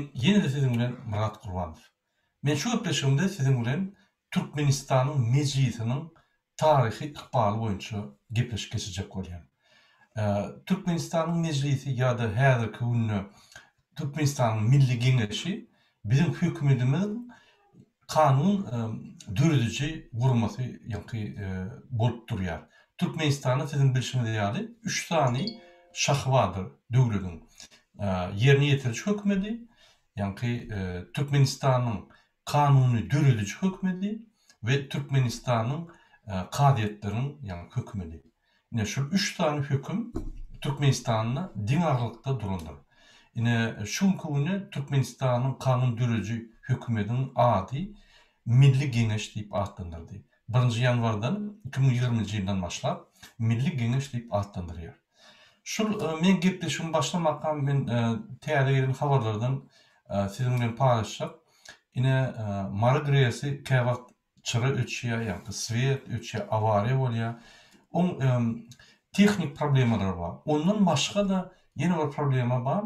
Ýene-de siziň bilen Myrat Gurbanow. Men şu gepleşigimde siziň bilen Türkmenistanyň Mejlisiniň taryhy ykbaly boýunça gepleşik geçirjek bolýan. Türkmenistanyň Mejlisi ýa-da häzirki günde Türkmenistanyň Milli Geňeşi biziň hökümetimiziň kanun dörediji guramasy ýaňky bolup durýar. Türkmenistanda siziň bilşiňiz ýaly üç sany şahy bardyr döwlediň. Ýerine ýetiriji hökümedi, ýaňky Türkmenistanyň kanuny dörediji hökümedi we Türkmenistanyň kazyýetleriniň ýaňky hökümedi. Ine şul üç sany höküm Türkmenistanda deňagrylykda durandyr. Ine şu günki günde Türkmenistanyň kanun döreji hökümediniň ady Milli Geňeş diýip atlandyrdy. Birinji ýanwardan 2020-nji ýyldan başlap Milli Geňeş diýip atlandyrýar. Şul men gepleşigimi başlamakam men täze gelen habarlardan siziň bilen paýlaşjak. Ine Mary GRES-i käwagt çyra öçýär, ýagny swet öçýär, awariýa bolýar. Oň tehnik problemalary bar. Ondan başga-da ýene bir problema bar.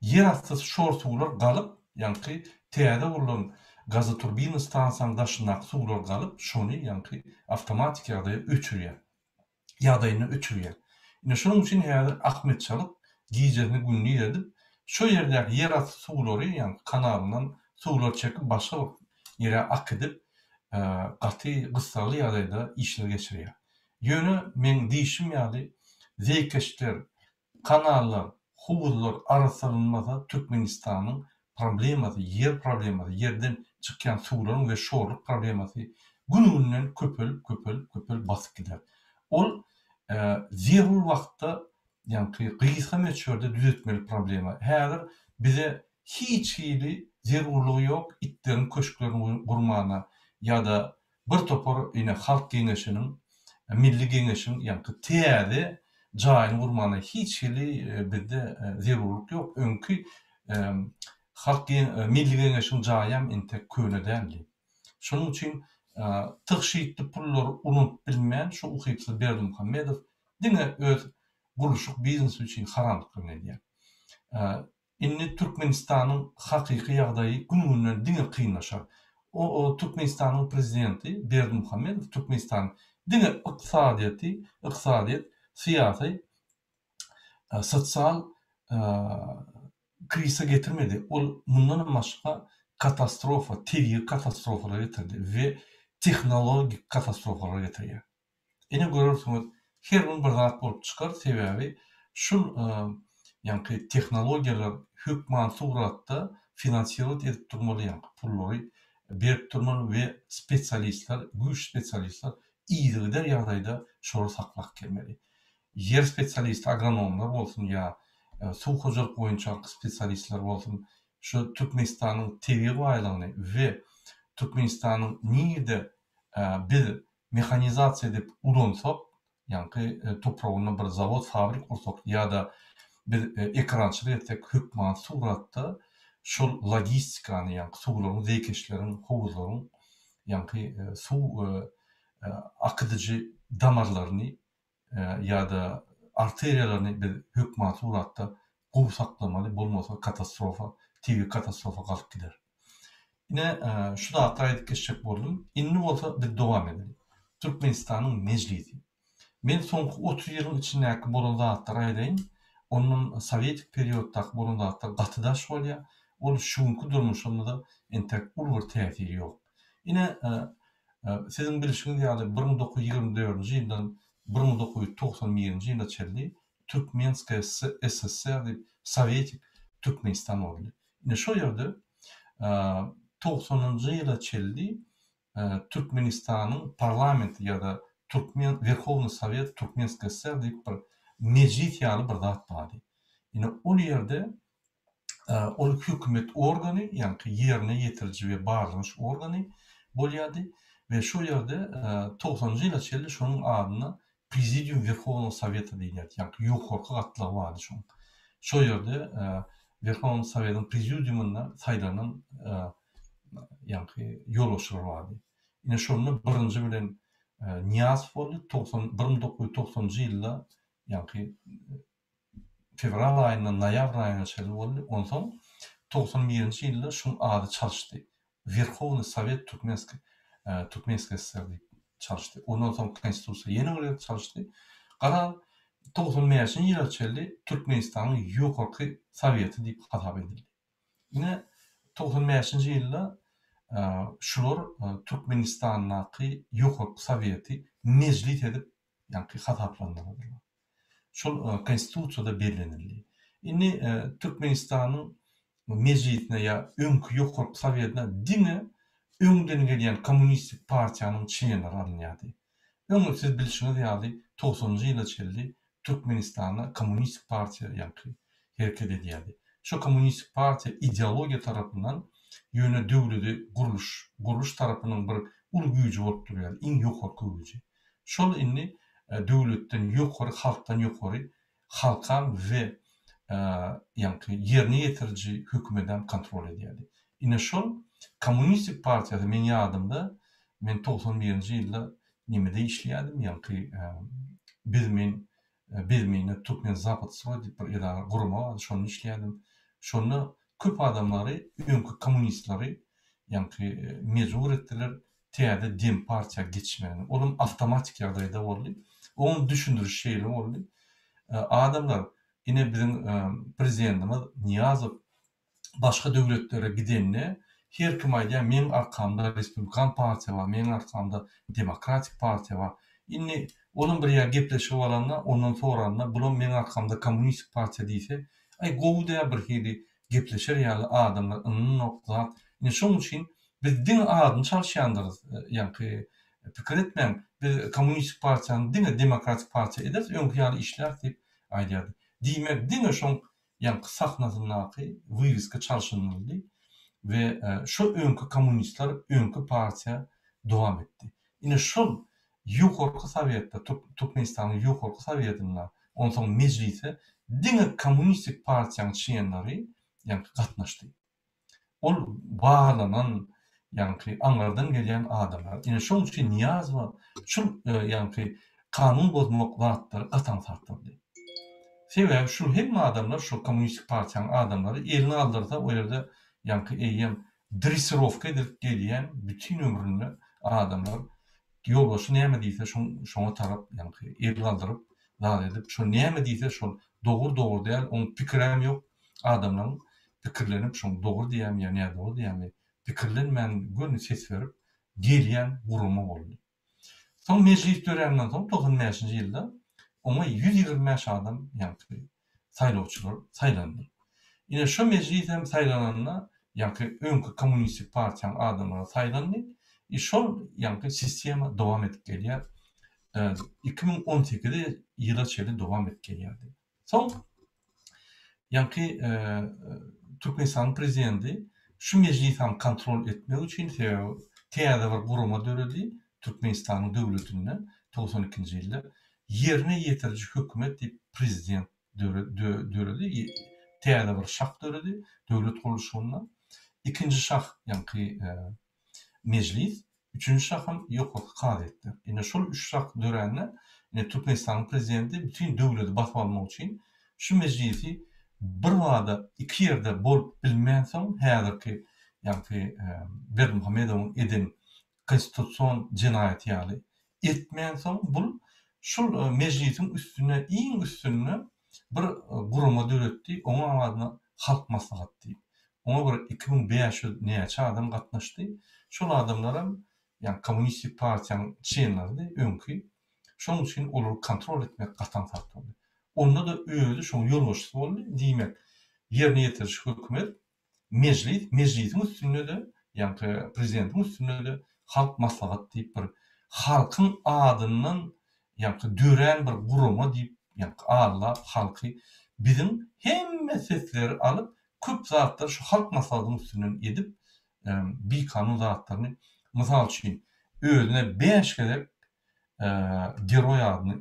Ýerasty şor suwlar galyp, ýagny täze gurlan gazoturbina stansiýanyň daşyndaky suwlar galyp, şony ýagny awtomatik ýagdaýa öçürýär. ýagdaýyny öçürýär. Ine şonuň üçin häzir Ahmet Çalyk gijesini gündiz edip, şo ýerdäki ýerasty suwlary, ýagny kanalyndan suwlary çekip başga bir ýere akidip, gaty gyssagly ýagdaýda işler geçirýär. Ýöne meň diýşim ýaly zeýkeşler, Kanallar, howuzlar arassalanmasa Türkmenistanyň problemasy, ýer problemasy, ýerden çykýan suwlaryň we şorluk problemasy gün-günden köpelip, köpelip, köpelip basyp gider. Ol zerur wagtda, ýaňky gysga möçberde düzetmeli problema. Häzir bize hiç hili zerurlygy ýok itleriň köşklerini gurmana ýa-da Bir topar ine Halk Geňeşiniň, Milli Geňeşiň ýaňky täze jaýyny gurmana hiç hili bizde zerurlyk ýok. Öňki Halk Milli Geňeşiň jaýam entek köne däldi. Şonuň üçin tygşytly pullary ulanyp bilmän şu ukypsyz Berdimuhamedow diňe öz gurluşyk biznesi üçin haramlyklar edýär. Indi Türkmenistanyň hakyky ýagdaýy gün-günden diňe kynlaşar. O Türkmenistanyň prezidenti Berdimuhamedow Türkmenistanyň diňe ykdysadyýeti, ykdysadyýet, syýasy, sosial krizise getirmedi. Ol mundanam başga katastrofa, tebigy katastrofalara getirdi we tehnologik katastrofalara getirýär. Ine görersiňiz her gün bir zat bolup çykar sebäbi şul ýaňky tehnologiýalar hökman suratda finansirowat edip durmaly ýaňky pullary berip durmaly we spesialistler güýçli spesialistler yzygider ýagdaýda şolary saklap gelmeli. Ýer spesialisti agronomlar bolsun ýa suw hojalyk boýunça spesialistler bolsun şu Türkmenistanyň tebigy baýlygyny we Türkmenistanyň nirde biz mehanizasiýa edip ulansak, ýaňky topragynda bir zawod, fabrik gursak ýa-da biz ekrançylyk etsek hökmany suratda şol logistikany, ýaňky suwlaryň, zeýkeşleriň, howuzlaryň ýaňky suw akydyjy damarlaryny ýa-da arteriýalaryny biz hökman suratda gowy saklamaly, bolmasa katastrofa, tebigy katastrofa galyp gider. Ine, şu zatlary aýdyp geçjek boldum. Indi bolsa biz dowam edeli. Türkmenistanyň Mejlisi. Men soňky 30 ýylyň içindäki bolan zatlary aýdaýyn. Ondan sowetik perioddaky bolan zatlar gaty daş bolýar. Ol şu günki durmuşymyza entek uly bir täsiri ýok. Ine, siziň bilşiňiz ýaly, 1924-nji ýyldan 1991-nji ýyla çenli Türkmenskaýa SSR diýip, Sowetik Türkmenistan boldy. Ine, şo ýerde togsanynjy ýyla çenli Türkmenistanyň parlamenti ýa-da Türkmen Werhownyý Sowet Türkmenskaýa SSR diýip bir mejlis ýaly bir zat bardy. Ine, ol ýerde Ol hökümet organy, ýaňky ýerine ýetiriji we barlanyş organy bolýardy we şo ýerde togsanynjy ýyla çenli şonuň adyna Prezidium Werhownogo Soweta diýilýärdi, ýaňky ýokarky gatlagy bardy şoň. Şo ýerde Werhownyý Sowetiň Prezidiumynda saýlanan ýaňky ýolbaşçylar bardy. Ine şonda birinji bilen Nyýazow boldy, togsan 1990-njy ýylda ýaňky fewral aýyndan noýabr aýyna çenli boldy. Onsoň 91-nji ýylda şuň ady çalyşdy. Werhownyý Sowet Türkmenskiý Türkmenskiý SSR diýip çalyşdy. Ondan soň Konstitusiýa ýene bir gezek çalyşdy. Garaz, 95-nji ýyla çenli Türkmenistanyň Ýokarky Soweti diýip hasap edildi. Ine, 95-nji ýylda şular Türkmenistandaky Ýokarky Soweti mejlis edip ýaňky hasaplandyrdylar. Şol Konstitusiýada bellenildi. Indi Türkmenistanyň Mejlisine ýa öňki Ýokarky Sowetine diňe öňden gelýän Kommunistik partiýanyň çlenleri alynýardy. Öň siz bilşiňiz ýaly togsanynjy ýyla çenli Türkmenistanda Kommunistik partiýa ýaňky hereket edýärdi. Şo Kommunistik partiýa ideologiýa tarapyndan ýöne döwledi gurluş gurluş tarapynyň bir uly güýji bolup durýardy, iň ýokarky güýji. Şol indi döwletden ýokary, halkdan ýokary halkam we ýaňky ýerine ýetiriji hökümedem kontrol edýärdi. Ine şol Kommunistik partiýasy meň ýadymda men 91-nji ýylda nemede işleýärdim ýaňky Bizmin Bizmine Türkmen Zapad stroý diýip bir edara gurama bardy şonda işleýärdim. Şonda köp adamlary öňki kommunistleri ýaňky mejbur etdiler täze dempartiýa geçmegine. Olam awtomatik ýagdaýda boldy. Oň düşündirişi şeýle boldy. Adamlar, ine biziň prezidentimiz Nyýazow başga döwletlere gidende her kim aýdýar, meň arkamda respublikan partiýa bar, meň arkamda demokratik partiýa bar. Indi olam bir ýer gepleşigi bolanda, ondan soranda, bulam meň arkamda kommunistik partiýa diýse, aý gowy däl birhili gepleşer ýaly adamlar ynanok zat. Ine şoň üçin biz diňe adyny çalyşýandyrys ýaňky pikir etmäň biz kommunistik partiýany diňe demokratik partiýa ederis öňki ýaly işläris diýip aýdýardy. Diýmek diňe şoň ýaňky sahnasyndaky wywiska çalşynyldy we şo öňki kommunistler öňki partiýa dowam etdi. Ine şol Ýokarky Sowetde, Türkmenistanyň Ýokarky Sowetinde, onsoň Mejlise diňe kommunistik partiýanyň çlenleri ýaňky gatnaşdy. Ol baglanan ýaňky aňyrdan gelýän adamlar. Ine şoň üçin Nyýazowa şul ýaňky kanun bozmak zatlary gaty aňsat boldy. Sebäbi şul hemme adamlar şol kommunistik partiýanyň adamlary elini galdyrsa o ýerde ýaňky eýýäm dressirowka edilip gelýän bütin ömründe adamlar ýolbaşçy näme diýse şoň şoňa tarap ýaňky el galdyryp zat edip şo näme diýse şol dogry dogry däl oň pikiräm ýok adamlaryň pikirlenip şoň dogry diýýämi ýa nädogry diýýämi pikirlenmän göni ses berip gelýän gurama boldy. Soň Mejlis döränden soň 95-nji ýylda oňa 125 adam ýaňky saýlawçylar saýlandy. Ine şo Mejlis hem saýlananda ýaňky öňki kommunistik partiýanyň adamlary saýlandy. I şol ýaňky sistema dowam edip gelýär. 2018 ýyla çenli dowam edip gelýärdi. Soň ýaňky Türkmenistanyň prezidenti şu mejlisam kontrol etmek üçin sebäbi täze bir gurama döredi Türkmenistanyň döwletinde 92-nji ýylda ýerine ýetiriji hökümet diýip prezident döredi täze bir şah döredi döwlet gurluşygynda ikinji şah ýaňky Mejlis, üçünji şaham ýokarky kazyýetler. Ine şol üç şah dörände, ine Türkmenistanyň prezidenti bütin döwleti basyp almak üçin şu mejlisi birbada iki ýerde bolup bilmänsoň häzirki ýaňky Berdimuhamedowyň eden konstitusion jenaýaty ýaly etmänsoň bul şul mejlisiň üstüne iň üstünde bir gurama döretdi oňa adyna Halk maslahaty diýip. Oňa bir 2500 näçe adam gatnaşdy. Şol adamlaram ýagny kommunistik partiýanyň çlenleridi öňki. Şonuň üçin olary kontrol etmek gaty aňsat boldy. Onda-da özi şoň ýolbaşçysy boldy. Diýmek, ýerine ýetiriji hökümet Mejlis, Mejlisiň üstünde-de, ýaňky prezidentiň üstünde-de Halk maslahaty diýip bir halkyň adyndan ýaňky dörän bir gurama diýip ýaňky aldap halky biziň hemme sesleri alyp köp zatlary şu Halk maslahatynyň üstünden edip bikanun zatlaryny mysal üçin özüne bäş gezek geroý adyny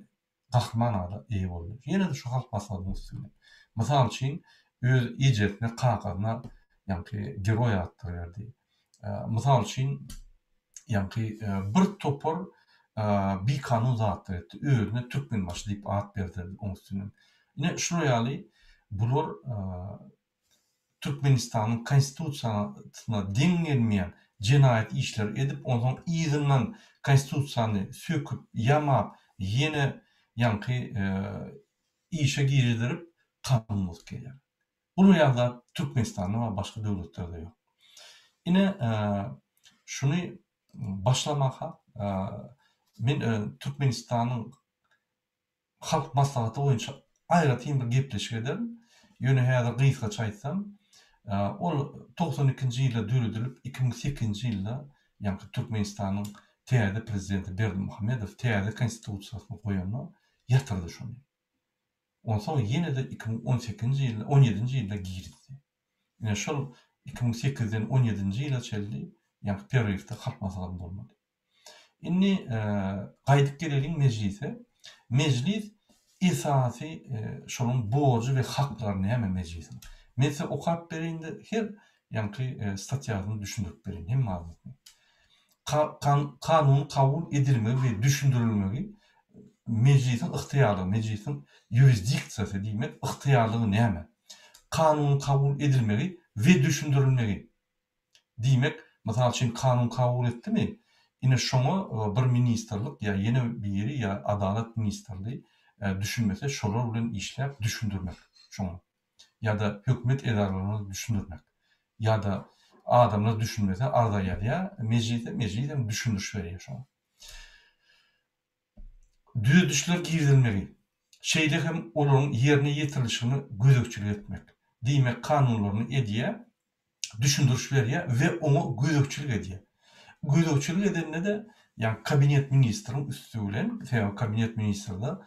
gahryman ada eýe boldy. Ýene-de şu Halk Maslahatynyň üsti bilen. Mysal üçin, öz ejesine, kakasyna ýaňky geroý atlary berdi. Mysal üçin, ýaňky bir topar bikanun zatlar etdi. Özüne Türkmenbaşy diýip at berdirdi oň üstünden. Ine, şular ýaly bular. Türkmenistanyň Konstitusiýasyna deň gelmeýän jenaýat işleri edip, onsoň yzyndan Konstitusiýany söküp, ýamap, ýene ýaňky işe girizdirip kanun bozup gelýärler. Bular ýaly zat Türkmenistanda we başga döwletlerde ýok. Ine, şuny başlamaka men Türkmenistanyň Halk Maslahaty boýunça aýratyn bir gepleşik ederin. Ýöne häzir gysgaça aýtsam, ol 92-nji ýylda döredilip, 2008-nji ýylda, ýaňky Türkmenistanyň täze prezidenti Berdimuhamedow täze Konstitusiýasyny goýanda ýatyrdy şony. Onsoň ýene-de 2018-nji ýylda, on ýedinji ýylda girizdi. Ine şol 2008-den on ýedinji ýyla çenli, ýaňky pererywde Halk Maslahaty bolmady. Indi gaýdyp geleliň mejlise. Mejlis esasy şonuň borjy we haklary näme mejlisiň? Men size okap bereýin-de her ýaňky statýasyny düşündirip bereýin hemme mazmunyny. Kanunyň kabul edilmegi we düşündirilmegi mejlisiň ygtyýarlygy, mejlisiň ýurisdiksiýasy diýmek ygtyýarlygy näme? Kanunyň kabul edilmegi we düşündirilmegi. Diýmek, mysal üçin, kanun kabul etdimi, ine şoňa bir ministrlik ýa ýene biri ýa Adalat ministrligi düşünmese şolar bilen işläp düşündirmek şoňa. Ýa-da hökümet edaralaryna düşündirmek. Ýa-da adamlar düşünmese arza ýazýar mejlise, mejlis hem düşündiriş berýär şoňa. Düzedişler girizilmegi, şeýle hem olaryň ýerine ýetirilişine gözegçilik etmek. Diýmek, kanunlaryny edýär, düşündiriş berýär we oňa gözegçilik edýär. Gözegçilik edende-de, ýagny kabinet ministriň üsti bilen, sebäbi kabinet ministrde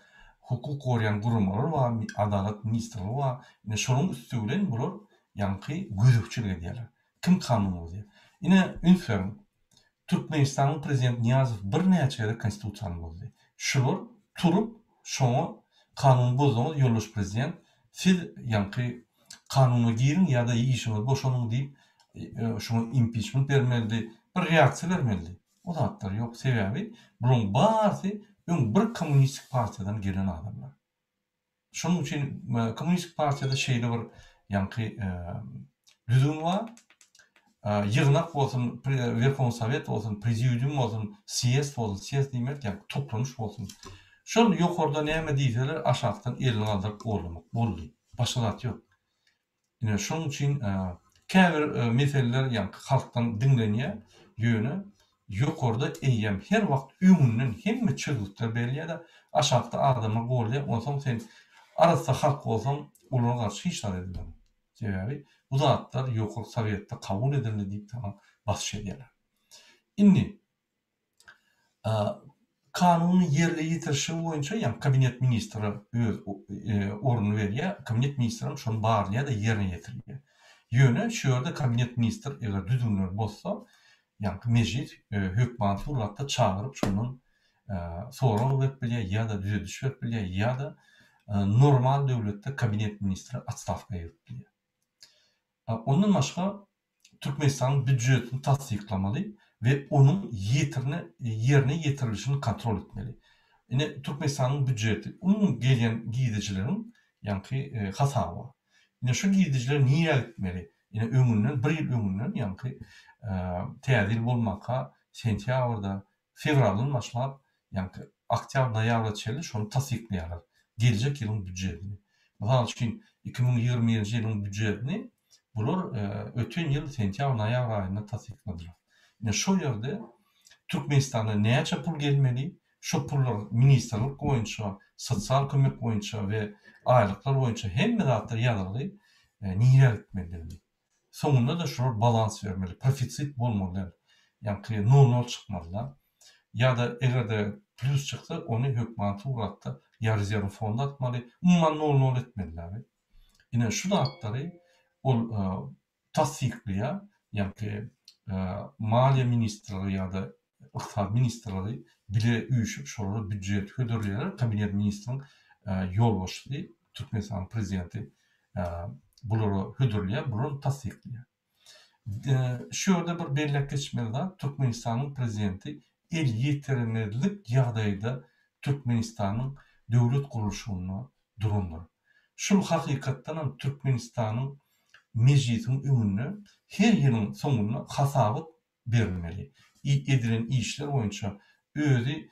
hukuk goraýan guramalar bar, adalat ministrligi bar, ine şolaryň üsti bilen bular ýaňky gözegçilik edýärler. Kim kanun bozýar? Ine, üns beriň, Türkmenistanyň prezidenti Nyýazow birnäçe gezek konstitusiýany bozdy. Şular turup şoňa kanuny bozduňyz ýoldaş prezident siz ýaňky kanuna giriň ýa-da işiňizi boşanyň diýip şoňa impiçment bermelidi bir reaksiýa bermelidi. O zatlar ýok sebäbi bularyň barysy öň bir kommunistik partiýadan gelen adamlar. Şonuň üçin Kommunistik partiýada şeýle bir ýaňky düzgün bar. Ýygnak bolsun, Werhownyý Sowet bolsun, Prezidium bolsun, sýezd bolsun, sýezd diýmek ýaňky toplanyş bolsun. Şol ýokarda näme diýseler aşakdan elini galdyryp gollamak boldy. Başga zat ýok. Ine, şonuň üçin käbir meseleler ýaňky halkdan diňlenýär, ýöne ýokarda eýýäm her wagt öňünden hemme çözgütler berilýär-de, aşakda adamlar golýar, onsoň sen arassa halk bolsaň, olara garşy hiç zat edip bilemok. Sebäbi bu zatlar ýokarky sowetde kabul edildi diýip saňa basyş edýärler. Indi Kanuny ýerine ýetirişi boýunça, ýagny kabinet ministre öz ornuny berýär, kabinet ministrem şony barlaýar-da ýerine ýetirýär. Ýöne şu ýerde kabinet ministr eger düzgünleri bozsa, ýagny mejlis hökmany suratda çagyryp şondan sorag berip bilýär ýa-da düzediş berip bilýär ýa-da normal döwletde kabinet ministri otstawka girip bilýär. Ondan başga Türkmenistanyň býudjetini tassyklamaly we onuň ýetirine ýerine ýetirilişini kontrol etmeli. Ine, Türkmenistanyň býudjeti, umumy gelýän girdejileriň ýaňky hasaby bar. Ine, şu girdejiler nirä gitmeli? Ine, öňünden, bir ýyl öňünden ýaňky täze ýyl bolmanka sentýabrda, fewraldan başlap, ýaňky oktýabr, noýabra çenli şony tassyklaýarlar, geljek ýylyň býudjetini. Mysal üçin, 2021-nji ýylyň býudjetini bular öten ýyl sentýabr, noýabr aýynda tassykladylar. Ine, şol ýerde Türkmenistana näçe pul gelmeli, şo pullar ministrlik boýunça, sosial kömek boýunça we aýlyklar boýunça hemme zatlar ýazylgy, nirä gitmelidigini. Soňunda-da şular balans bermeli, profisit bolmaly däl. Ýaňky nol-nol çykmaly-da. Ýa-da eger-de plýus çyksa, ony hökman suratda ýa rezerwny fonda atmaly, umuman nol-nol etmeli-dä. Ine, şu zatlary ol tassyklaýar, ýaňky Maliýe ministrligi ýa-da Ykdysady ministrligi bile üýşüp şolara býudjet hödürleýärler, Kabinet ministriň ýolbaşçysy Türkmenistanyň prezidenti bulara hödürleýär, bular tassyklaýar. Şu ýerde bir belläp geçmeli zat, Türkmenistanyň prezidenti el ýetirmezlik ýagdaýda Türkmenistanyň döwlet gurluşygynda durandyr. Şul hakykatdanam Türkmenistanyň. Mejlisiň öňünde her ýylyň soňunda hasabat berilmeli. Edilen işler boýunça özi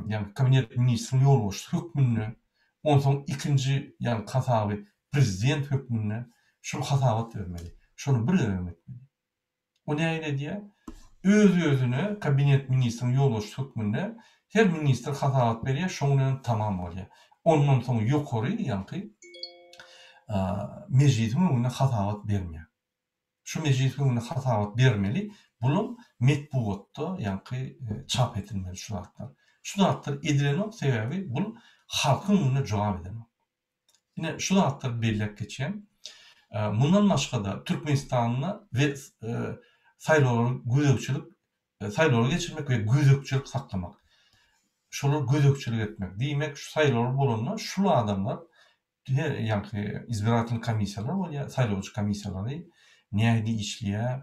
ýagny kabinet ministriň ýolbaşçysy hökmünde, onsoň ikinji ýagny hasaby prezident hökmünde şol hasabat bermeli. Şony bir gezegem etmeli. O nähili edýär? Öz-özüne kabinet ministriň ýolbaşçysy hökmünde her ministr hasabat berýär, şoň bilenem tamam bolýar. Ondan soň ýokary ýaňky mejlisiň öňünde hasabat bermeýär. Şu mejlisiň öňünde hasabat bermeli, bulam metbugatda ýaňky çap edilmeli şu zatlar. Şu zatlar edilenok, sebäbi bul halkyň öňünde jogap edenok. Ine, şu zatlary belläp geçýän. Mundan başga-da, Türkmenistanda we saýlawlara gözegçilik, saýlawlary geçirmek we gözegçilik saklamak. Şolara gözegçilik etmek. Diýmek, şu saýlawlar bolanda şul adamlar, ýaňky izbiratelnyý komissiýalar bolýar, saýlawçy komissiýalary nähili işleýär,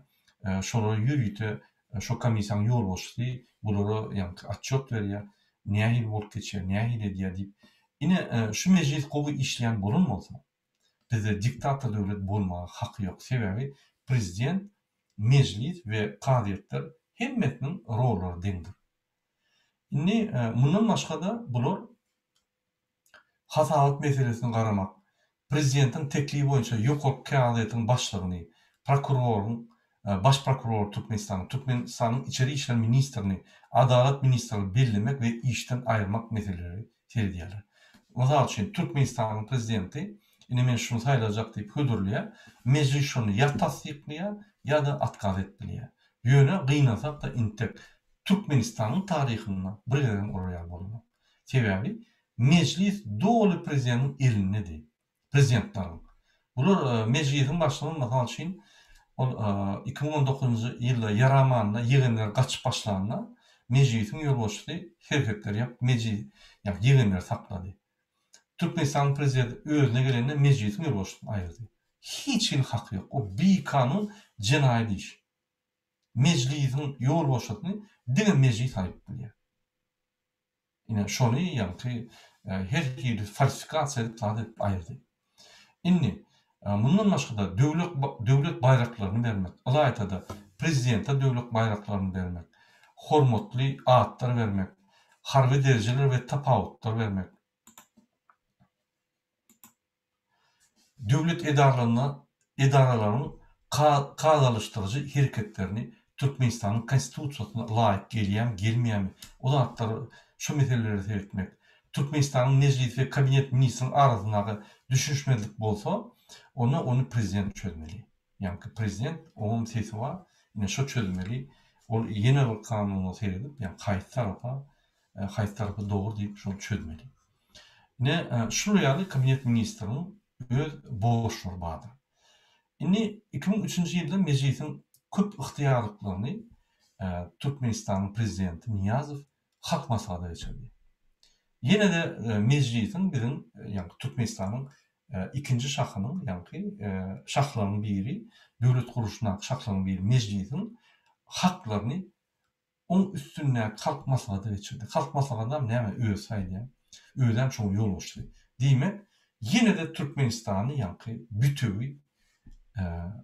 şolara ýörite şo komissiýanyň ýolbaşçysy bulara ýaňky otçýot berýär. Nähili bolup geçýär, nähili edýär diýip. Ine, şu mejlis gowy işleýän bolan bolsa, bizde diktator döwlet bolmaga haky ýok. Sebäbi prezident, mejlis we kazyýetler hemmesiniň rollary deňdir. Indi mundan başga-da bular Hasabat meselesine garamak, Prezidentiň teklibi boýunça Ýokarky kazyýetiň başlygyny, prokuroryň, Baş prokurory Türkmenistanyň, Türkmenistanyň Içeri işler ministrini, Adalat ministrini bellemek we işden aýyrmak meseleleri seredýärler. Mysal üçin, Türkmenistanyň Prezidenti ine men şuny saýlajak diýip hödürleýär, Mejlis şony ýa tassyklaýar, ýa-da otkaz edip bilýär. Ýöne gynansak-da intek Türkmenistanyň taryhynda bir gezegem olar ýaly bolanok. Sebäbi Mejlis doly prezidentiň elindedi. Prezidentleriň. Bular Mejlisiň başlygy mysal üçin ol 2019-njy ýylda ýaramanda ýegenler gaçyp başlanda Mejlisiň ýolbaşçysy serhetleri ýapyp Mejlis ýagny ýegenleri saklady. Türkmenistanyň prezidenti özüne gelende Mejlisiň ýolbaşçysyny aýyrdy. Hiç hili haky ýok. O bikanun jenaýat iş. Mejlisiň ýolbaşçysyny diňe Mejlis aýyp bilýär. Ine, şony ýaňky her hili falsifikasiýa edip zat edip aýyrdy. Indi, mundan başga-da döwlet döwlet baýraklaryny bermek, ylaýta-da prezidente döwlet baýraklaryny bermek, hormatly atlar bermek, harby derejeler we tapawutlar bermek, Döwlet edaralarynda edaralaryň kadalaşdyryjy hereketlerini Türkmenistanyň Konstitusiýasyna laýyk gelýärmi, gelmeýärmi, o zatlar şu meselelere seretmek. Türkmenistanyň Mejlisi we Kabinet ministriniň arasyndaky düşünişmezlik bolsa, onda ony prezident çözmeli. Ýaňky prezident, oňam sesi bar, ine şo çözmeli. Ol ýene bir kanuna seredip, ýagny haýsy tarapa, haýsy tarapy dogry diýip şony çözmeli. Ine, şular ýaly kabinet ministriniň öz borçlary bardyr. Indi 2003-nji ýylda Mejlisiň köp ygtyýarlyklaryny Türkmenistanyň prezidenti Nyýazow Halk Maslahata geçirdi. Ýene-de Mejlisiň biziň, ýagny Türkmenistanyň ikinji şahynyň, ýagny şahlaryň biri, döwlet gurluşyndaky şahlaryň biri Mejlisiň haklaryny Oň üstündäki Halk Maslahata geçirdi. Halk Maslahatam näme özi saýlaýar. Özem şoň ýolbaşçysy. Diýmek, ýene-de Türkmenistany ýaňky bütewi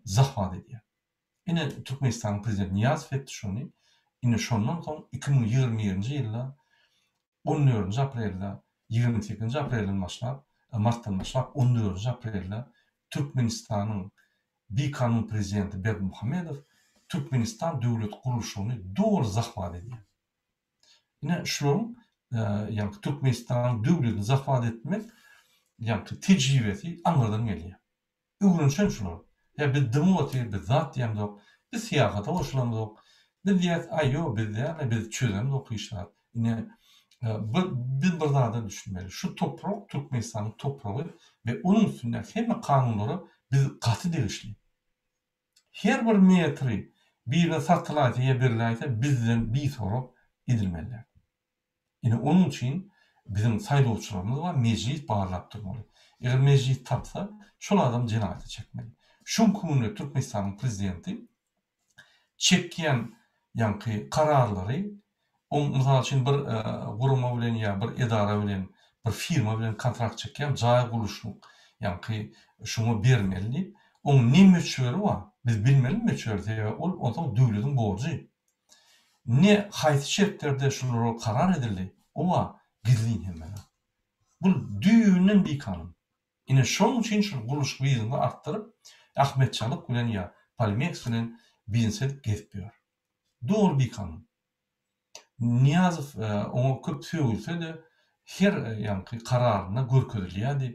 zahwat edýär. Ine Türkmenistanyň prezidenti Nyýazow etdi şony. Ine şondan soň 2021-nji ýylda on dördünji aprelde, 28-nji aprelden başlap, martdan başlap on dördünji aprelde Türkmenistanyň bikanun prezidenti Berdimuhamedow Türkmenistan döwlet gurluşygyny doly zahwat edýär. Ine şularyň ýaňky Türkmenistanyň döwletini zahwat etmek ýaňky tejribesi aňyrdan gelýär. Öwrenişen şular. Ýa biz dymyp otyrys, biz zat diýemzok, biz syýahata goşulamzok, biz diýýäs, aý ýok biz däl-le, biz çözemzok hiç zat. Ine, bir biz bir zada düşünmeli. Şu toprak Türkmenistanyň topragy we onuň üstündäki hemme kanunlara biz gaty degişli. Her bir metri birine satylaýsa ýa beriläýse bizden bisorag edilmeli däl. Ine, onuň üçin biziň saýlawçylarymyz bar, Mejlis barlap durmaly. Eger Mejlis tapsa, şol adamy jenaýata çekmeli. Şu günki günde Türkmenistanyň prezidenti çekýän ýaňky kararlary, oň mysal üçin bir gurama bilen ýa bir edara bilen, bir firma bilen kontrakt çekýän, jaý gurluşyk ýaňky şuňa bermeli diýip, Oň ne möçberi bar, biz bilmeli möçberi, sebäbi ol onsoň döwlediň borjy. Ne haýsy şertlerde şulara karar edildi, o bar gizlin hemme zat. Bul düýbünden bikanun. Ine şonuň üçin şul gurluşyk biznesi artdyryp, Ahmet Çalyk bilen ýa Polimeks bilen biznes edip gezip ýör. Doly bikanun. Nyýazow oňa köp sögülse-de, her ýaňky kararynda görkezilýärdi,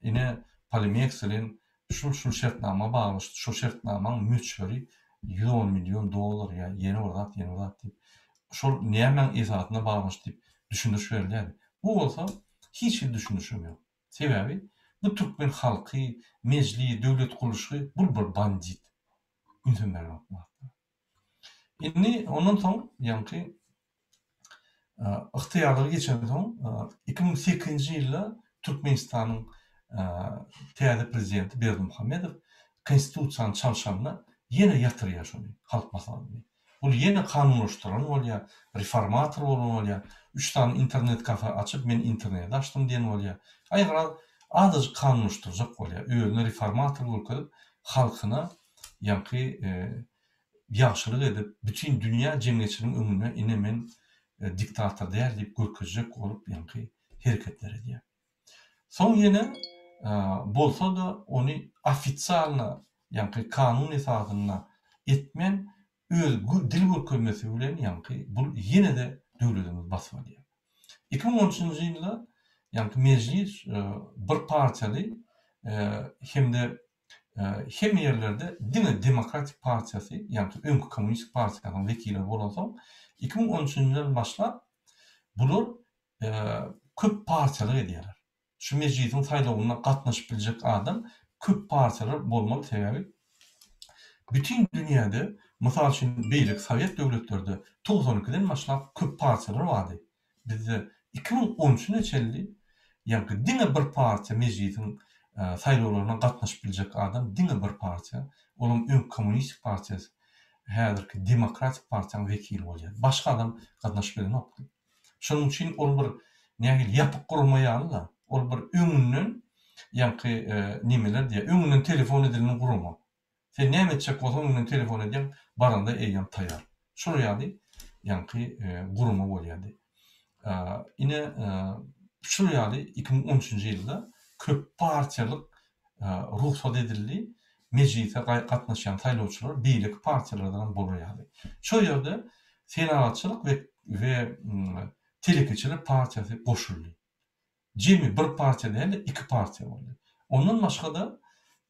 ine, Polimeks bilen şul-şul şertnama baglaşdy, şol şertnamaň möçberi 110 million dollar ýa ýene bir zat, ýene bir zat diýip, şol nämäň esasynda baglaşdy diýip düşündiriş berilýärdi. Bu bolsa hiç hili düşündirişem ýok. Sebäbi bu türkmen halky, Mejlis, döwlet gurluşy bul bir bandit. Ünsem bermek bu zatlara. Indi ondan soň ýaňky ygtyýarlygy geçensoň 2008-nji ýylda Türkmenistanyň täze prezidenti Berdimuhamedow konstitusiýany çalşanda ýene ýatyrýar şony, Halk Maslahatyny. Ol ýene kanunlaşdyran bolýar, reformator bolan bolýar, üç sany internet kafe açyp men interneti açdym diýen bolýar. Aý garaz azajyk kanunlaşdyrjak bolýar, özüni reformator görkezip halkyna ýaňky ýagşylyk edip, bütin dünýä jemgyýetçiligiň öňünde ine men diktator däl diýip görkezjek bolup ýaňky hereketler edýär. Soň ýene bolsa-da ony ofisialno ýaňky kanun esasynda etmän öz dil görkezmesi bilen ýaňky bul ýene-de döwletimizi basyp alýar. 2013-nji ýylda ýaňky mejlis bir partiýaly hem-de hemme ýerlerde diňe Demokratik partiýasy, ýagny öňki Kommunistik partiýanyň wekilleri bolansoň, 2013-nji ýyldan başlap bular köp partiýalyk edýärler. Şu mejlisiň saýlawynda gatnaşyp biljek adam köp partiýalar bolmaly, sebäbi bütin dünýäde, mysal üçin beýleki sowet döwletlerde 92-den başlap köp partiýalar bardy. Bizde 2013-ne çenli ýaňky diňe bir partiýa mejlisiň saýlawlaryna gatnaşyp biljek adam diňe bir partiýa, olam öňki kommunistik partiýasy, häzirki demokratik partiýanyň wekili bolýar. Başga adam gatnaşyp bilenokdy. Şonuň üçin ol bir nähili ýapyk gurama ýaly-da, ol bir öňünden ýaňky nemeler diýýär, öňünden telefon edilen gurama. Sen näme etjek bolsaň öňünden telefon edýäň, baranda eýýäm taýýar. Şol ýaly ýaňky gurama bolýardy. Ine, şul ýaly 2013-nji ýylda köp partiýalyk rugsat edildi, mejlise gatnaşýan saýlawçylar beýleki partiýalardan hem bolar ýaly. Şol ýerde Senagatçylyk we we Telekeçiler partiýasy goşuldy. Jemi bir partiýa däl-de, iki partiýa boldy. Ondan başga-da,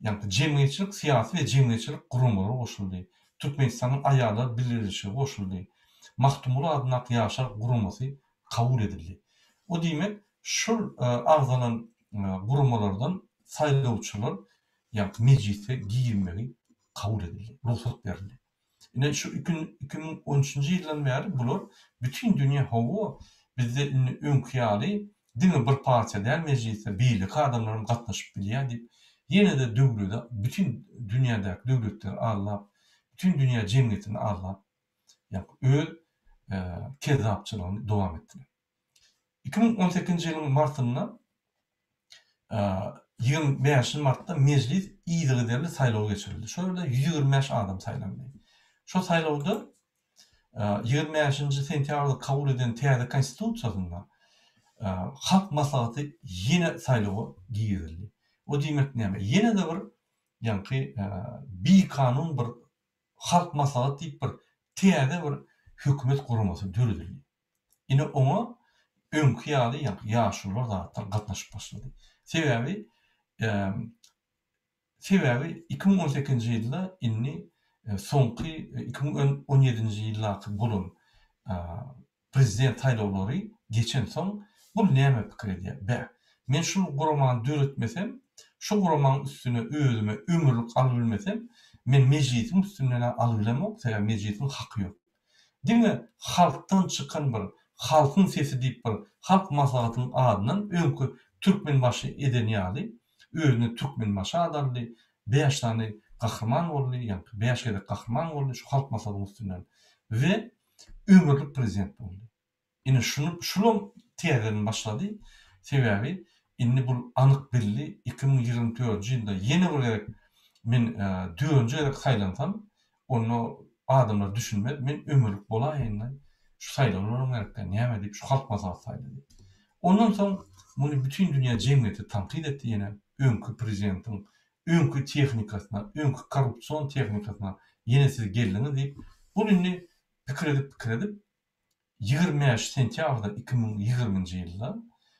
ýagny jemgyýetçilik, syýasy we jemgyýetçilik guramalary goşuldy. Türkmenistanyň Aýallar bileleşigi goşuldy. Magtymguly adyndaky Ýaşlar guramasy kabul edildi. O diýmek, şol agzalan guramalardan saýlawçylar, ýagny mejlise girmegi kabul edildi, rugsat berildi. Ine şu 2013-nji ýyldan bäri bular bütin dünýä hawa bizde indi öňki ýaly diňe bir partiýa däl mejlisde beýleki adamlar hem gatnaşyp bilýär diýip ýene-de döwlede bütin dünýädäki döwletleri aldap bütin dünýä jemgyýetini aldap ýa öz kezzapçylygyny dowam etdiler. 2018-nji ýylyň martynda 25 martda mejlis yzygiderli saýlaw geçirildi. Şol ýerde 125 adam saýlandy. Şol saýlawda 25-nji sentýabrda kabul eden täze konstitusiýasynda Halk Maslahaty ýene saýlawa girizildi. O diýmek näme? Ýene-de bir ýaňky bikanun bir Halk Maslahat diýip bir täze bir hökümet guramasy döredildi. Ine oňa öňki ýaly ýaňky ýaşulular zatlar gatnaşyp başlady. Sebäbi sebäbi 2018-nji ýylda indi soňky 2017-nji ýyldaky bolan prezident saýlawlary geçensoň bul näme pikir edýär? Bäh, men şul guramany döretmesem, şu guramanyň üstüne özüme ömürlik alybilmesem, men mejlisiň üstünden-ä alybilemok, sebäbi mejlisiň haky ýok. Diňe halkdan çykan bir Halkyň sesi diýip bir Halk Maslahatynyň adyndan öňki Türkmenbaşy eden ýaly özüne Türkmenbaşy ady aldy, bäş sany gahryman boldy, ýaňky bäş gezek gahryman boldy şu Halk Maslahatynyň üstünden we ömürlik prezident boldy. Ine şuny şulam täzeden başlady. Sebäbi indi bul anyk belli 2024-nji ýylda ýene bir gezek. Men dördünji gezek saýlansam, onda adamlar düşünmez, men ömürlik bolaýyn-da, şu saýlawlaram gerek däl, näme diýip, şu Halk Maslahaty saýlady. Ondan soň muny bütin dünýä jemgyýeti tankyt etdi ýene öňki prezidentiň öňki tehnikasyna, öňki korrupsion tehnikasyna ýene siz geldiňiz diýip, bul indi pikir edip, pikir edip, 25 sentýabrda 2020-nji ýylda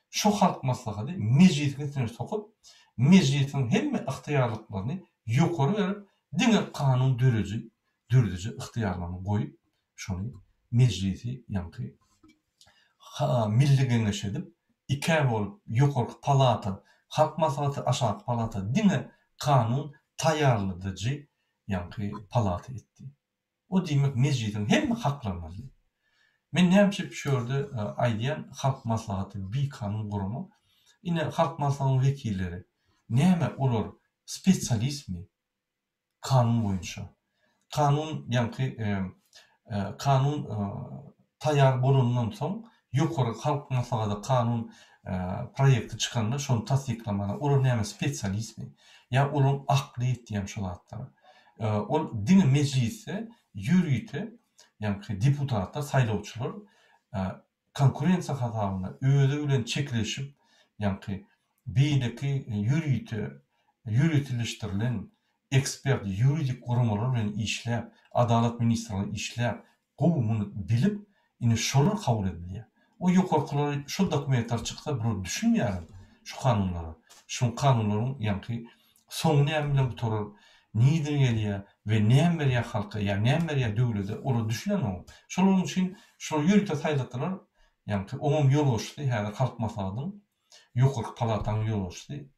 şu Halk Maslahaty Mejlisiň üstüne sokup, Mejlisiň hemme ygtyýarlyklaryny ýokary berip, diňe kanun döreji dörediji ygtyýarlaryny goýup, şony Mejlisi ýaňky Milli Geňeş edip, ikä bolup, ýokarky palata Halk Maslahaty, aşaky palata diňe kanun taýýarladyjy ýaňky palata etdi. O diýmek mejlisiň hemme haklaryny aldy. Men näme üçin şu ýerde aýdýan Halk Maslahaty bikanun gurama. Ine Halk Maslahatynyň wekilleri näme olar spesialistmi kanun boýunça? Kanun ýaňky kanun taýýar bolanyndan soň ýokary Halk Maslahata kanun proýekti çykanda şony tassyklamaga olar näme spesialistmi? Ýa olaryň akly ýetýärmi şo zatlara? Ol diňe mejlisde ýörite, ýaňky deputatlar, saýlawçylar konkurensiýa hasabyna özi bilen çekilişip, ýaňky beýleki ýörite ýöriteleşdirilen ekspert, ýuridik guramalar bilen işläp, Adalat ministrligi işläp, Gowy muny bilip ine şolar kabul edilýär. O ýokarkylar şol dokumentler çyksa bular düşünmeýärem şu kanunlara. Şuň kanunlaryň ýaňky soňy näme bilen gutarar, nirden gelýär we näme berýär halka ýa näme berýär döwlede olar düşünenok. Şolaryň üçin şolar ýörite saýlatdylar ýaňky oňam ýolbaşçysy häzir halk maslahatynyň ýokarky palatanyň ýolbaşçysy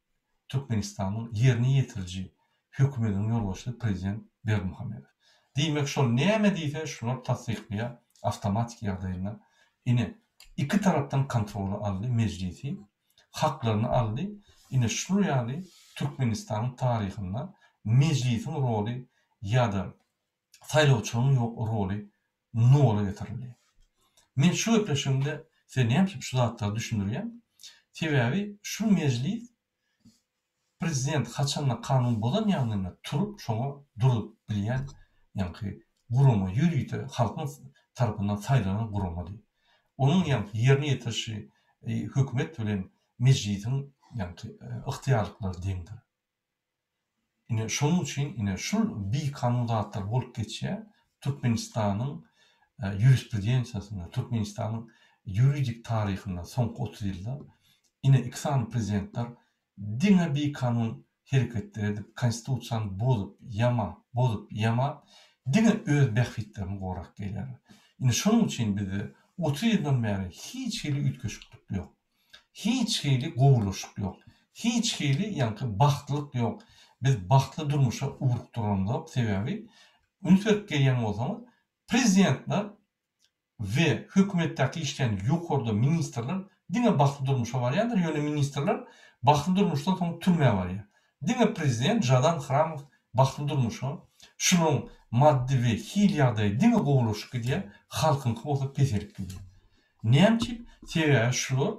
Türkmenistanyň ýerine ýetiriji hökümetiniň ýolbaşçysy prezident Berdimuhamedow. Diýmek şol näme diýse şular tassyklaýar awtomatik ýagdaýynda. Ine iki tarapdan kontrola aldy mejlisi, haklaryny aldy. Ine şular ýaly Türkmenistanyň taryhynda mejlisiň roly ýa-da saýlawçylaryň roly nola getirildi. Men şu gepleşigimde size näme üçin şu zatlary düşündirýän? Sebäbi şu mejlis prezident haçanda kanun bozan ýagdaýynda turup şoňa durup bilýän ýaňky gurama ýörite halkyň tarapyndan saýlanan guramady. Onuň ýaňky ýerine ýetirişi hökümet bilen mejlisiň ýaňky ygtyýarlyklary deňdir. Ine şonuň üçin ine şul bikanun zatlar bolup geçýär Türkmenistanyň ýurisprudensiýasynda, Türkmenistanyň ýuridik taryhynda soňky 30 ýylda ine iki sany prezidentler diňe bikanun hereketler edip, konstitusiýany bozup, ýamap, bozup, ýamap diňe öz bähbitlerini gorap gelýärler. Ine şonuň üçin bizde 30 ýyldan bäri hiç hili üýtgeşiklik ýok. Hiç hili gowulaşyk ýok. Hiç hili ýaňky bagtlylyk ýok. Biz bagtly durmuşa ugrukdyranzok. Sebäbi üns berip gelýän bolsaňyz, prezidentler we hökümetdäki işleýän ýokarda ministrler diňe bagtly durmuşa barýandyr, ýöne ministrler bagtly durmuşdan soň türmä barýar. Diňe prezident Žadan Hramow bagtly durmuşa, şularyň maddy we hil ýagdaýy diňe gowulaşyp gidýär, halkyňky bolsa peselip gidýär. Näme üçin? Sebäbi şular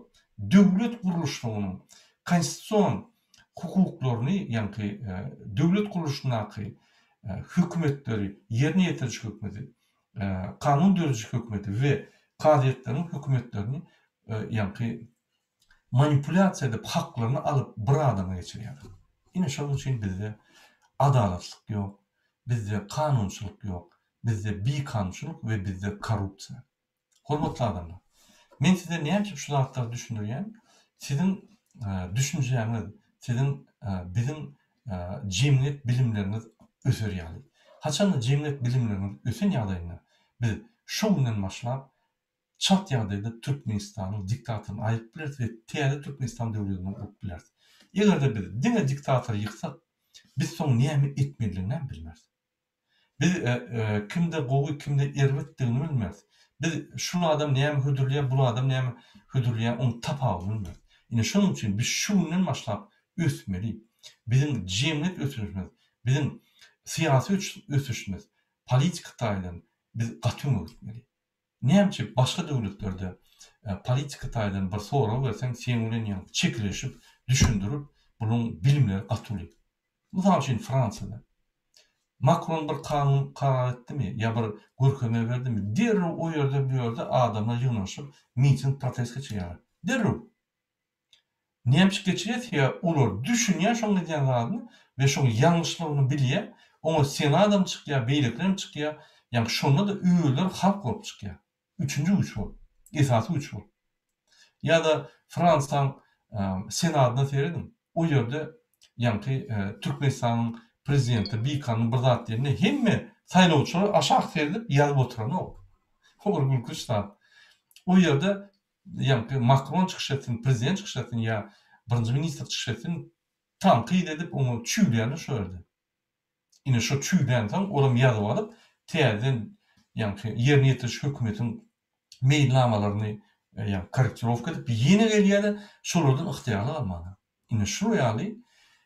döwlet gurluşlygynyň konstitusion hukuklaryny, ýaňky döwlet gurluşyndaky hökümetleri, ýerine ýetiriji hökümeti, kanun dörediji hökümeti we kazyýetleriň hökümetlerini ýaňky manipulýasiýa edip haklaryny alyp bir adama geçirýärler. Ine şonuň üçin bizde adalatlyk ýok, bizde kanunçylyk ýok, bizde bikanunçylyk we bizde korrupsiýa. Hormatly adamlar, men size näme üçin şu zatlary düşündirýän? Siziň düşünjäňiz, siziň biziň jemgyýet bilimleriňiz öser ýaly. Haçanda jemgyýet bilimleriňiz ösen ýagdaýynda biz şu günden başlap çalt ýagdaýda Türkmenistanyň diktatoryny aýyryp bileris we täze Türkmenistan döwletini gurup bileris. Eger-de biz diňe diktatory ýyksak, biz soň näme etmelidigini hem bilmeris. Biz kimde gowy, kimde erbetdigini bilmeris. Biz şul adam näme hödürleýär, bul adam näme hödürleýär, onuň tapawudyny bilmeris. Ine şonuň üçin biz şu günden başlap ösmeli. Biziň jemgyýet ösüşimiz, biziň syýasy ösüşimiz, politika taýdan biz gaty öňe gitmeli. Näme üçin başga döwletlerde politika taýdan bir sorag berseň, seň bilen ýaňky çekeleşip, düşündirip, bularyň bilimleri gaty uly. Mysal üçin Fransiýada Makron bir kanun karar etdimi ýa bir görkezme berdimi, derrew o ýerde bu ýerde adamlar ýygnanyşyp miting protest geçirýärler. Derrew. Näme üçin geçirýär? Sebäbi olar düşünýär şoň edýän zadyny we şoň ýalňyşlygyny bilýär. Oňa senadam çykýar, beýlekilerem çykýar. Ýagny şonda-da özleri halk bolup çykýar. Üçünji güýç bolup, esasy güýç bolup. Ýa-da Fransiýaň senadyna serediň. O ýerde ýaňky Türkmenistanyň prezidenti bikanun bir zat diýende hemme saýlawçylar aşak seredip ýazyp oturanok. O bir gülkünç zat. O ýerde ýaňky Makron çykyş etsin, prezident çykyş etsin ýa birinji ministr çykyş etsin, tankyt edip oňa çüwlýärler şo ýerde. Ine şo çüwlänsoň olam ýazyp alyp täzeden ýaňky ýerine ýetiriş hökümetiň meýilnamalaryny ýaňky korrektirowka edip ýene gelýärler şolardan ygtyýarlyk almaga. Ine şular ýaly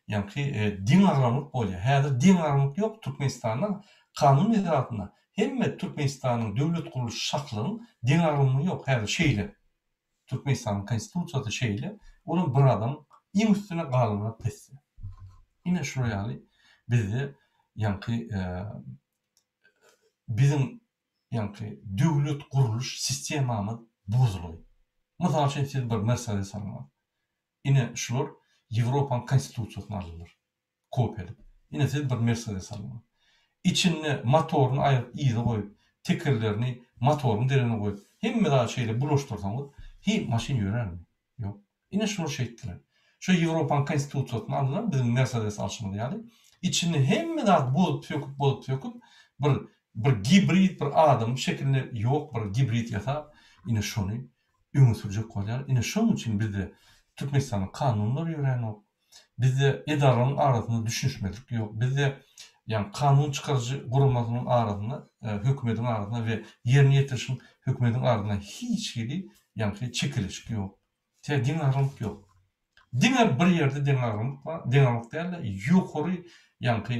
ýaňky deňagramlyk bolýar. Häzir deňagramlyk ýok Türkmenistanda kanun esasynda hemme Türkmenistanyň döwlet gurluş şahlygyň deňagramlygy ýok häzir şeýle. Türkmenistanyň konstitusiýasy şeýle, olam bir adam iň üstüne galanlar pesde. Ine şular ýaly bizde ýaňky biziň ýaňky döwlet gurluş sistemamyz bozulgy. Mysal üçin siz bir Mercedes almaly. Ine şular Ýewropanyň konstitusiýasyny aldylar. Kopiýa edip. Ine siz bir Mercedes almaly. Içinde motoryny aýryp yza goýup, tekerlerini motoryň deregine goýup, hemme zady şeýle bulaşdyrsaňyz, hi maşyn ýörärmi? Ýok. Ine şular şeýtdiler. Şo Ýewropanyň konstitusiýasyny aldylar, biziň Mercedes alşymyz ýaly. Içinde hemme zady bozup söküp, bozup söküp, bir bir gibrid bir adam şekilinde ýok bir gibrid ýasap, ine şony öňe sürjek bolýar. Ine şonuň üçin bizde Türkmenistanyň kanunlary ýöränok. Bizde edaralaryň arasynda düşünişmezlik ýok. Bizde ýagny kanun çykaryjy guramasynyň arasynda, hökümetiň arasynda we ýerine ýetirişiň hökümetiň arasynda hiç hili ýaňky çekeleşik ýok. Tä deňagramlyk ýok. Diňe bir ýerde deňagramlyk bar, deňagramlyk däl-de, ýokary ýaňky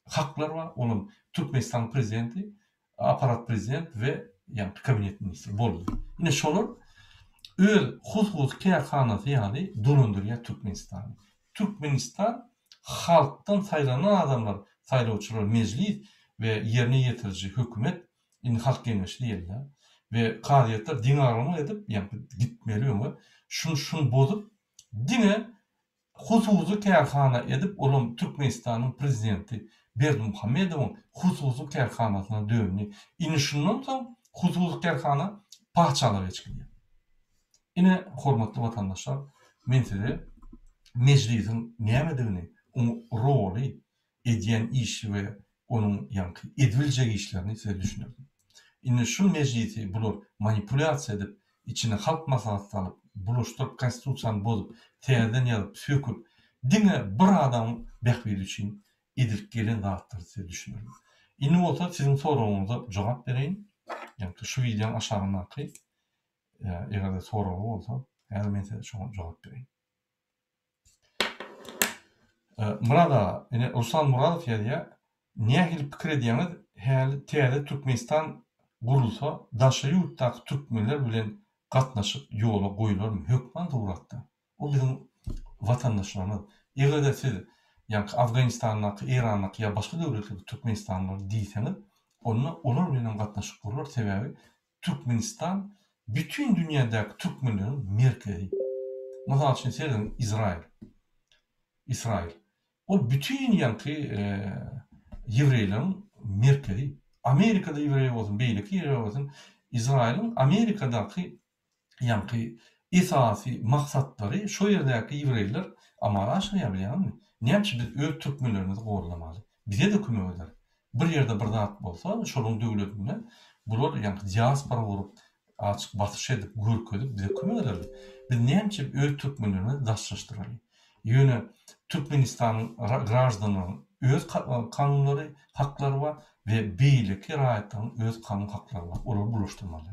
haklar bar, olam Türkmenistanyň prezidenti Aparat prezident we ýaňky kabinet ministri boldy. Ine şolar öz hususy kärhanasy ýaly dolandyrýar Türkmenistany. Türkmenistan halkdan saýlanan adamlar saýlawçylar mejlis we ýerine ýetiriji hökümet indi halk geňeşi diýilýär we kazyýetler deňagramlyk edip ýaňky gitmeli öňe şuny şuny bozup diňe hususy kärhana edip olam Türkmenistanyň prezidenti Berdimuhamedowyň hususy kärhanasyna döndi. Indi şundan soň hususy kärhana patyşalyga geçgilýär. Ine hormatly watandaşlar men size mejlisiň nämedigini, oň roly, edýän işi we onuň ýaňky edibiljek işlerini size düşündirdim. Indi şu mejlisi bular manipulýasiýa edip, içine halk maslahaty salyp, bulaşdyryp konstitusiýany bozup, täzeden ýazyp, söküp, diňe bir adamyň bähbidi üçin edilip gelen zatlary size düşündirdim. Indi bolsa siziň soragyňyza jogap bereýin. Ýaňky şu wideoň aşagyndaky eger-de soragy bolsa, häzir men size şoňa jogap bereýin. Myrat aga, ine Ruslan Muradow ýazýar, Nähili pikir edýäňiz, häli täze Türkmenistan gurulsa daşary ýurtdaky türkmenler bilen gatnaşyk ýola goýularmy? Hökman suratda. O biziň watandaşlarymyz. Eger-de siz ýaňky Afganistandaky, Eýrandaky ýa başga döwletlerdeki türkmenistanlylar diýseňiz, onda olar bilenem gatnaşyk gurlar, sebäbi Türkmenistan bütin dünýädäki türkmenleriň merkezi. Mysal üçin serediň Izrail. Israil. Ol bütin ýaňky ýewreýleriň merkezi. Amerikada ýewreý bolsun, beýleki ýewreý bolsun, Izrailiň Amerikadaky ýaňky esasy maksatlary şo ýerdäki ýewreýler amala aşyrýar bilýäňizmi? Näme üçin biz öz türkmenlerimizi gollamaly? Bize-de kömek eder. Bir ýerde bir zat bolsa, şolaryň döwletinde bular ýaňky diaspora gurup, açyk basyş edip, görkezip bize kömek ederler. Biz näme üçin öz türkmenlerimizi daşlaşdyraly? Ýöne Türkmenistanyň graždanlarynyň öz kanunlary, haklary bar we beýleki raýatlaryň öz kanun haklary bar. Olary bulaşdyrmaly.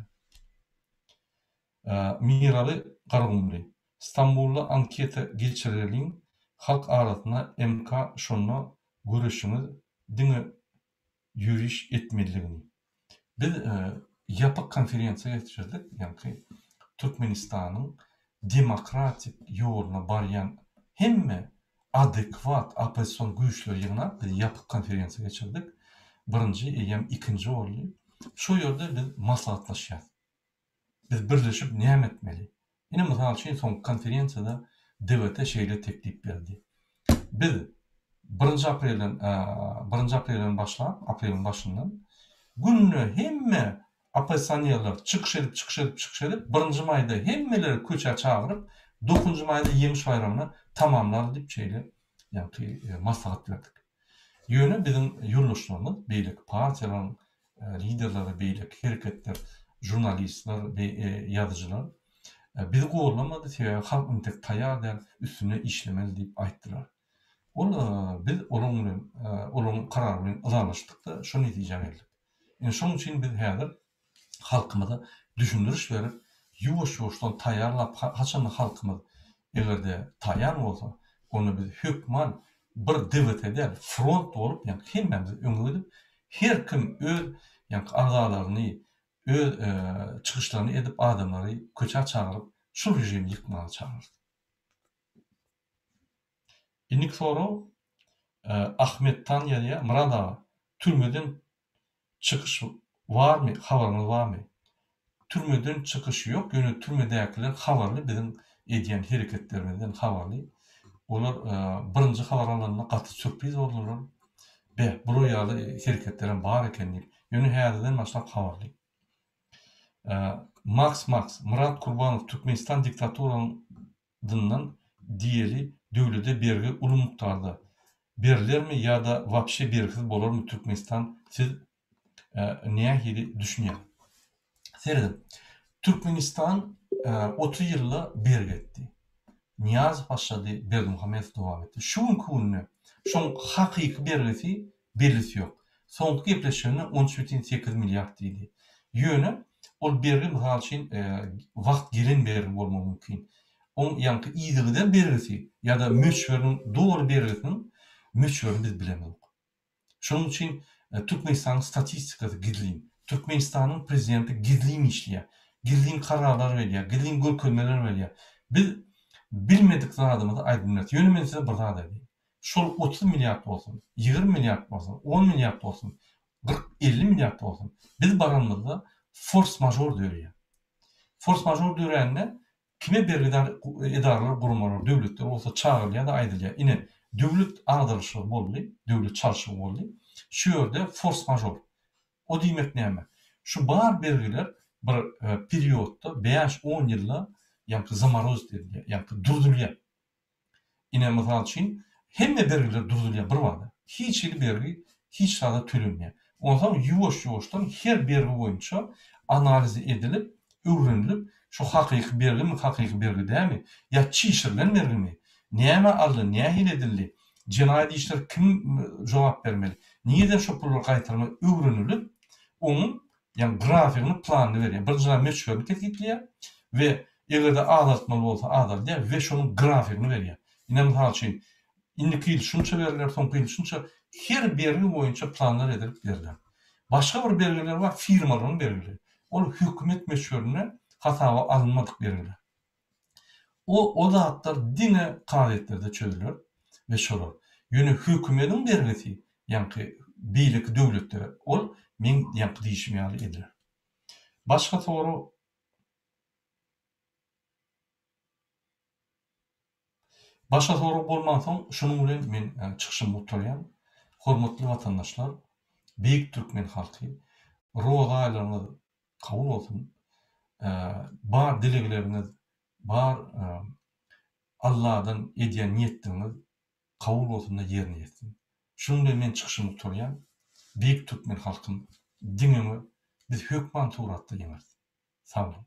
Miraly Garagumly, Stambulda anketa geçireliň halk arasynda MK şonda göreşiňiz diňe ýöriş etmelidigini. Biz ýapyk konferensiýa geçirdik, ýaňky Türkmenistanyň demokratik ýoluna barýan hemme. Adekwat oppozision güýçleri ýygnap biz ýapyk konferensiýa geçirdik. Birinji eýýäm ikinji boldy. Şo ýerde biz maslahatlaşýas. Biz birleşip näme etmeli? Ine mysal üçin soňky konferensiýada DWT şeýle teklip berdi. Biz birinji aprelden birinji aprelden başlap, apreliň başyndan günde hemme oppozisionerler çykyş edip çykyş edip çykyş edip birinji maýda hemmeleri köçä çagyryp dokuzynjy maýda ýeňiş baýramyna tamamlaly diýip şeýle ýaňky maslahat berdik. Ýöne biziň ýoldaşlarymyz beýleki partiýalaryň liderleri beýleki hereketler žurnalistler ýazyjylar bizi gollamady sebäbi halk intek taýýar däl üstünde işlemeli diýip aýtdylar. Ol biz olaň bilen olaryň karary bilen ylalaşdykda şo netijä geldik. Ine şonuň üçin biz häzir halkymyza düşündiriş berip, ýuwaş-ýuwaşdan taýýarlap, haçanda halkymyz eger-de taýýar bolsa, onda biz hökman bir DWT däl, front bolup, ýagny hemmämiz öňe gidip, her kim öz ýagny agzalaryny, öz çykyşlaryny edip adamlary köçä çagyryp, şul režimi ýykmaga çagyrarys. Indiki sorag Ahmet Tan ýazýar, Myrat aga, türmeden çykyş barmy, habaryňyz barmy? Türmeden çykyş ýok, ýöne türmedäkiler habarly biziň edýän hereketlerimizden habarly. Olar birinji habar alanda gaty sürpriz boldular. Beh, bular ýaly hereketlerem bar eken diýip. Ýöne häzirden başlap habarly. Maks Maks, Myrat Kurbanow Türkmenistan diktaturanyň dyndan diýeli döwlede bergi uly mukdarda berlermi ýada wapşe bergisiz bolarmy Türkmenistan siz nähili düşünýäňiz. Serediň Türkmenistan 30 ýylda bergi etdi. Nyýazow başlady Berdimuhamedow dowam etdi. Şu günki günde şoň hakyky bergisi bellisi ýok. Soňky gepleşiginde 13,8 milliard diýdi. Ýöne ol bergi mysal üçin wagt gelen bergi bolmagy mümkin. Oň ýaňky yzygider bergisi ýa-da möçberiniň doly bergisiniň möçberini biz bilemzok. Şonuň üçin Türkmenistanyň statistikasy gizlin. Türkmenistanyň prezidenti gizlin işleýär. Gizlin kararlar berýär, gizlin görkezmeler berýär. Biz bilmedik zadymyzy aýdyp bilmeris. Ýöne men size bir zat aýdaýyn. Şol 30 milliard bolsun, 20 milliard bolsun, 10 milliard bolsun, 40, 50 milliard bolsun, biz baranymyzda fors-mažor döreýär. Fors-mažor dörände kime bergidar edaralar, guramalar, döwletler bolsa çagyrylýar-da aýdylýar, ine, döwlet agdarylyşygy boldy, döwlet çalşygy boldy, şu ýerde fors-mažor. O diýmek näme? Şu bar bergiler bir periodda, bäş-on ýylda ýaňky zamorozit edilýär, ýaňky durdulýar. Ine, mysal üçin, hemme bergiler durdulýar birbada. Hiç hili bergi hiç zada tölenmeýär. Onsoň ýuwaş-ýuwaşdan her bergi boýunça analiz edilip, öwrenilip, şu hakyky bergimi, hakyky bergi dälmi, ýa çişirilen bergimi, näme aldy, nähili edildi, jenaýat işler kim jogap bermeli, nireden şo pullar gaýtarmaly öwrenilip, onuň Ýagny grafigini, planyny berýär. Birinjiden möçberini kesgitleýär we eger-de azaltmaly bolsa azaldýar we şonuň grafigini berýär. Ine mysal üçin, indiki ýyl şunça berler, soňky ýyl şunça, her bergi boýunça planlar edilip berler. Başga bir bergiler bar, firmalaryň bergileri. Ol hökümet möçberinde hasaba alynmadyk bergiler. O o zatlar diňe kazyýetlerde çözüler we şolar. Ýöne hökümediň bergisi ýaňky beýleki döwletlere ol meň ýaňky diýşim ýaly ediler. Başga sorag Başga sorag bolmansoň şunuň bilen men çykyşymy gutarýan. Hormatly watandaşlar, beýik türkmen halky, roza aýlaryňyz Kabul bolsun. Bar dilegleriňiz, bar Alladan edýän niýetleriňiz kabul bolsun-da ýerine ýetsin. Şunuň bilen men çykyşymy gutarýan. Beýik türkmen halkym diňe öňe biz hökman suratda ýeňeris. Sag boluň.